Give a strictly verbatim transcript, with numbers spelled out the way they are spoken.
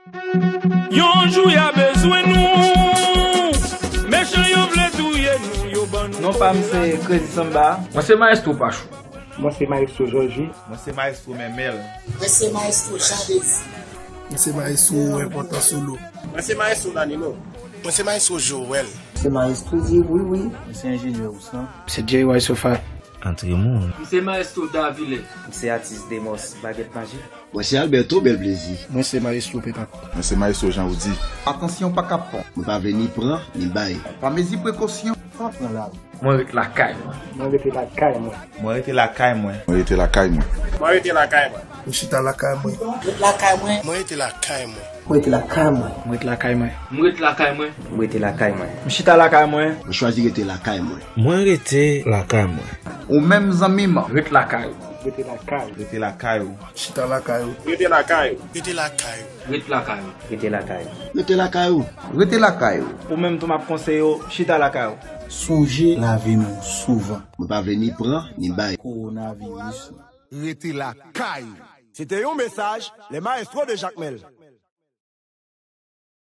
Yon jou y a bezwen nou. Mechan yo vle touye nou, yo ban nou. Non pa m se Crazy Samba. Mwen se Maestro Pachou. Mwen se Maestro Georgie. Mwen se Maestro Memel. Mwen se Maestro Jean Désir. Mwen se Maestro Enpòtan Solo. Mwen se Maestro Danilo. Mwen se Maestro Joel. Mwen se Maestro Di Wi Wi. Mwen se Enjenyè Oussan. Mwen se J Y Sofat. Antre moun. Mwen se Maestro Davile. Mwen se atis Demos Bagèt Majik. Mwen se Alberto Bèl Plezi. Mwen se Maestro Pepa. Mwen se Maestro Jean Roudy. Atansyon pa kapon. Mwen pa vle ni pran, ni bay. Pa mezi prekosyon. Pa pran lari. Mwen ret lakay mwen. Mwen rete lakay mwen. Mwen rete lakay mwen. Mwen rete lakay mwen. Mwen rete lakay mwen. Mwen chita lakay mwen. Ret lakay mwen. Mwen rete lakay mwen. Mwen rete lakay mwen. Mwen rete lakay mwen. Mwen rete lakay mwen. Mwen rete lakay mwen. M chita lakay mwen. Mwen chwazi rete lakay mwen. Mwen rete lakay mwen. Ou menm zanmi m. Ret lakay ou. Rete lakay ou. Rete lakay ou. Chita lakay ou. Rete lakay ou. Rete lakay ou. Rete lakay ou. Rete lakay ou. Rete lakay ou. Rete lakay ou. Ou menm tou m ap konseye w, chita lakay ou. Sonje lave men w souvan. Mwen pa vle ni pran, ni bay. Kowonaviris lan. Rete lakay ou. Se te yon mesaj, les maestros de Jacmel.